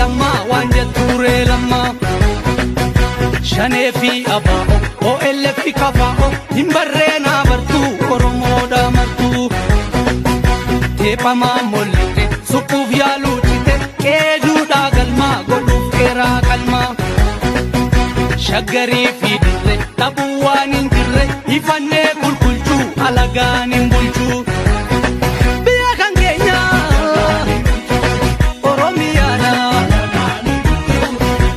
ammaa waan jettuuree lammaa. Shanee fi abaa'o OLF kafaa'o hin barreenaa bartuu Oromoodha martuu. Teephamaa mollite suphuuf yaaluu cite qeeduudhaa galmaa godhuuf qeeraa qalmaa. Shaggarii fi dirre dhabuu waan hin jirre ifannee kulkulchuu alagaan hin bulchuu. Biyya kan keenya Oromiyaadha.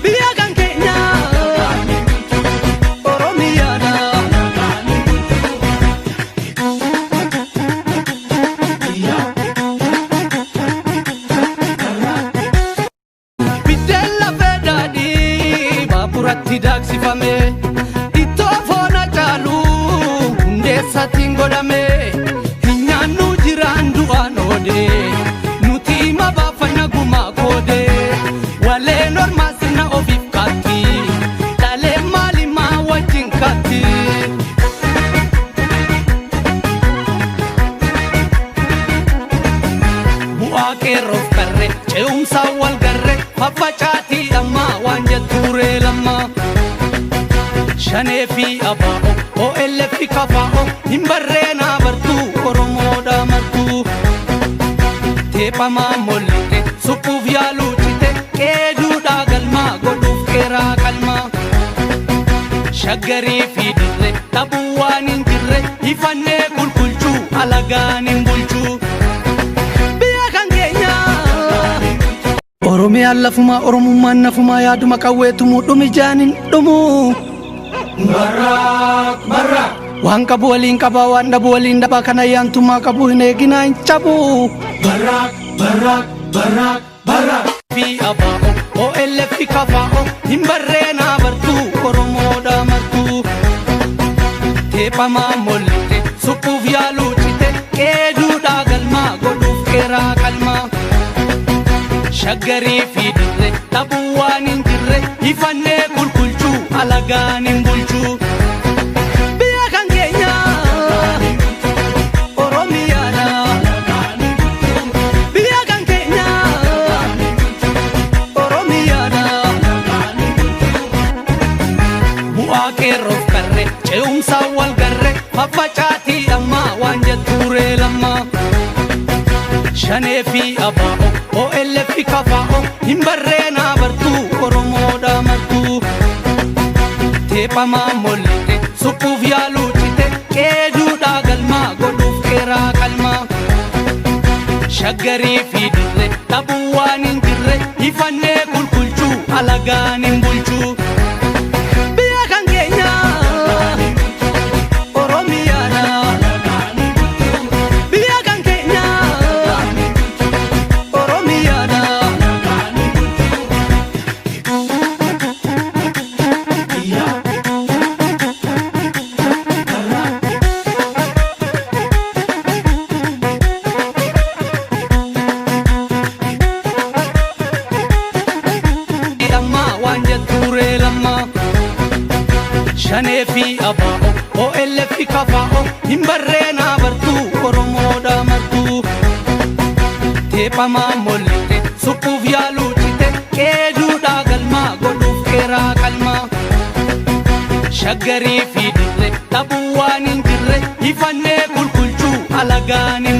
Biyya kan keenya Oromiyaadha. Biddeen lafee daadhii baaburatti daaksifame ittoo foon caalu hundeessaatiin godhame hin nyaannu jiraan du'aan oode nuti hima baafanna gumaa koode waleen ormaa sirna ofiif kaatti dhalee maalimaa wajjin kaatti. Bu'aa qeerroof qarree ce'umsaan wal garree faffacaatii ammaa waan jettuuree lammaa. Shanee fi abaa'o OLF kafaa'o hin barreenaa bartuu Oromoodha martuu. Teephamaa mollite suphuuf yaaluu cite qeeduudhaa galmaa godhuuf qeeraa qalmaa. Shaggarii fi dirre dhabuu waan hin jirre ifannee kulkulchuu alagaan hin bulchuu. Biyya kan keenya. Oromiyaan lafumaa Oromummaan nafumaa yaaduma qawweetumuu dhumi jaan hin dhumu. Waan qabu waliin qabaa waan dhabu waliin dhabaa kana ayyaantummaa qabu hin eeginaa hin cabu. Fi abaa'o OLF kafaa'o hin barreenaa bartuu Oromoodha martuu. Teephamaa mollite suphuuf yaaluu cite qeeduudhaa galmaa godhuuf qeeraa qalmaa. Shaggarii fi dirre dhabuu waan hin jirre ifannee kulkulchuu alagaan hin bulchuu. Biyya kan keenya Oromiyaadha. Biyya kan keenya Oromiyaadha. Bu'aa qeerroof qarree ce'umsaan wal garree faffacaatii ammaa waan jettuuree lammaa. Shanee fi abaa'o OLF kafaa'o hin barreenaa bartuu Oromoodha martuu. Teephamaa mollite suphuuf yaaluu cite qeeduudhaa galmaa godhuuf qeeraa qalmaa. Shaggarii fi dirre dhabuu waan hin jirre ifannee kulkulchuu alagaan hin bulchuu. Biyya kan keenya Oromiyaadha. Biyya kan keenya Oromiyaadha. Ammaa waan jettuuree lammaa. Shanee fi abaa'o OLF kafaa'o hin barreenaa bartuu Oromoodha martuu. Teephamaa mollite suphuuf yaaluu cite qeeduudhaa galmaa godhuuf qeeraa qalmaa. Shaggarii fi dirre dhabuu waan hin jirre ifannee kulkulchuu alagaan hin